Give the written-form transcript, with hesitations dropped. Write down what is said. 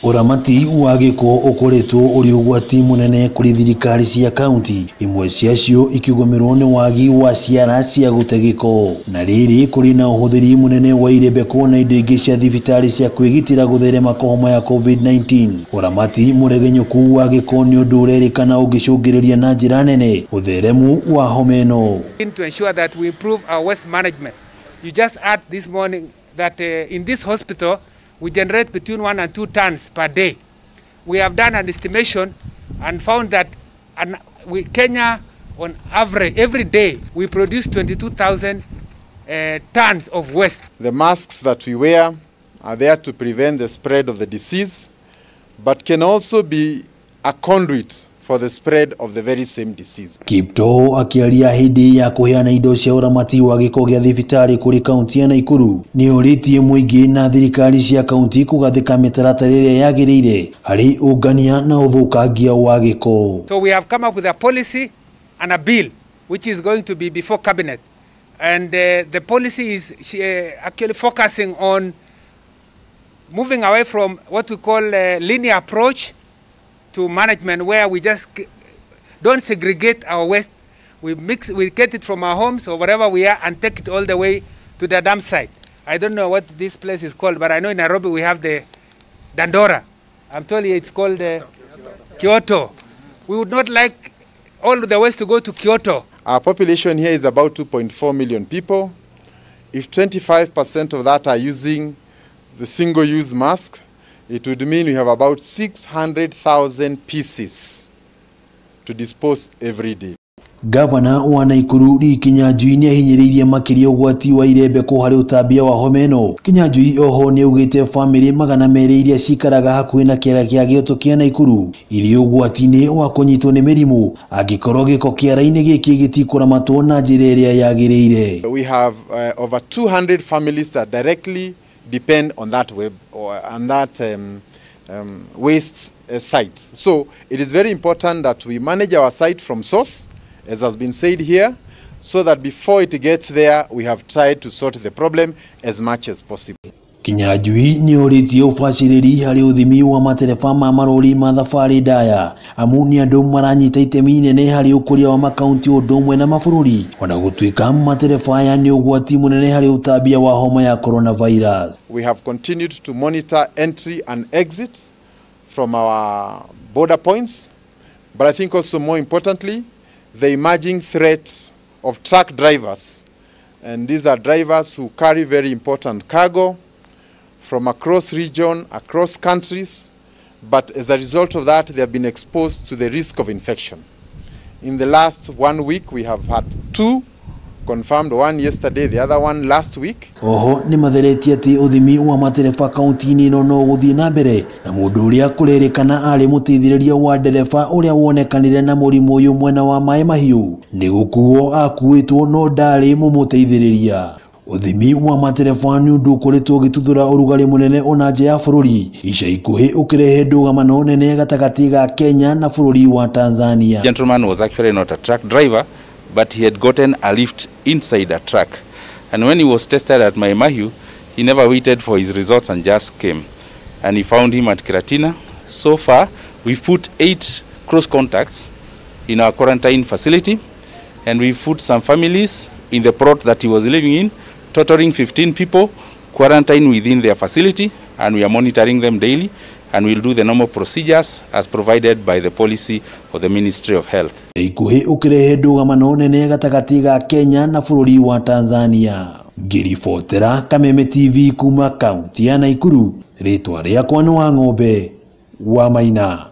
Ũramati wa gĩko ũkoretwo ũrĩ ũgwati mũnene kũrĩ thirikari cia kaunti, imwe ciacio ikĩgũmĩrwo nĩ wagi wa ciara cia gũte gĩko. Na rĩrĩ kũrĩ na ũhũthĩri mũnene wa irembeko na indo ingĩ cia thibitarĩ cia kwĩgitĩra gũtherema kwa homa ya COVID-19. Ũramati mũregenyũku wa gĩko nĩ ũndũ ũrerĩkana ũngĩcũngĩrĩria na njĩra nene ũtheremu wa homa ĩno. To ensure that we improve our waste management. You just heard this morning that in this hospital we generate between 1 and 2 tons per day. We have done an estimation and found that Kenya, on average, every day, we produce 22,000 tons of waste. The masks that we wear are there to prevent the spread of the disease, but can also be a conduit for the spread of the very same disease. Kiptoo akiaria hindi ya kuheana indo cia uramati wa gĩko gĩa thibitarĩ kũrĩ kaunti ya Nakuru nĩ orĩtie mũingĩ na thirikari cia kaunti kũgathĩka mĩtaratara ĩrĩa yagĩrĩire harĩ ũngania na ũthũkangia wa gĩko. So we have come up with a policy and a bill which is going to be before cabinet, and the policy is actually focusing on moving away from what we call a linear approach to management, where we just don't segregate our waste. We mix, we get it from our homes or wherever we are and take it all the way to the dump site. I don't know what this place is called, but I know in Nairobi we have the Dandora. I'm told it's called Kyoto. We would not like all the waste to go to Kyoto. Our population here is about 2.4 million people. If 25% of that are using the single-use mask, it would mean we have about 600,000 pieces to dispose every day. Gavana wa Nakuru Lee Kinyanjui nĩahinyĩrĩirie makĩria ũgwati wa irembeko harĩ ũtambia wa homa ĩno. Kinyanjui oho nĩaugĩte bamĩrĩ 200 iria cikaraga hakuhĩ na kĩara kĩa Gĩoto kĩa Nakuru irĩ ũgwati-inĩ wa kũnyitwo nĩ mĩrimũ angĩkorwo gĩko kĩara-inĩ gĩkĩ gĩtikũramatwo na njĩra ĩrĩa yagĩrĩire. We have over 200 families that directly depend on that web or on that waste site. So it is very important that we manage our site from source, as has been said here, so that before it gets there, we have tried to sort the problem as much as possible. Kinyanjui nĩ orĩtie ũbacĩrĩri harĩ ũthimi wa matereba ma marori ma thabarĩ ndaya amu nĩ andũ maranyita itemi inene harĩ ũkũria wa makaunti ũndũ ũmwe na mabũrũri, ona gũtuĩka matereba aya nĩ ũgwati mũnene harĩ ũtambia wa homa ya coronavirus. We have continued to monitor entry and exit from our border points, but I think also more importantly, the emerging threat of truck drivers. And these are drivers who carry very important cargo from across region, across countries, but as a result of that, they have been exposed to the risk of infection. In the last 1 week, we have had 2 confirmed, one yesterday, the other one last week. Oho nĩ matheretie atĩ ũthimi wa matereba kaunti-inĩ ĩno no ũgũthiĩ na mbere na mũndũ ũrĩa kũrerĩkana arĩ mũteithĩrĩria wa ndereba ũrĩa wonekanire na mũrimũ ũyũ mwena wa Maĩ Mahiũ nĩ gũkuo akuĩtwo no ndarĩ mũmũteithĩrĩria. Ũthimi wa matereba nĩ ũndũ ũkoretwo ũgĩtuthũra ũrugarĩ mũnene ona nja ya bũrũri ica ikuhĩ ũkĩrehe ndũgamano nene gatagatĩ ga Kenya na bũrũri wa Tanzania. The gentleman was actually not a truck driver, but he had gotten a lift inside a truck. And when he was tested at Mai Mahiu, he never waited for his results and just came. And he found him at Karatina. So far, we've put 8 cross contacts in our quarantine facility, and we put some families in the plot that he was living in, totaling 15 people quarantined within their facility, and we are monitoring them daily, and we'll do the normal procedures as provided by the policy of the Ministry of Health. Ikuhĩ ũkĩrehe ndũgamano nene gatagatĩ ga Kenya na bũrũri wa Tanzania. Ngĩribotera Kameme TV kuma kaunti ya Nakuru, rĩtwa rĩakwa nĩ Wang'ombe wa Maina.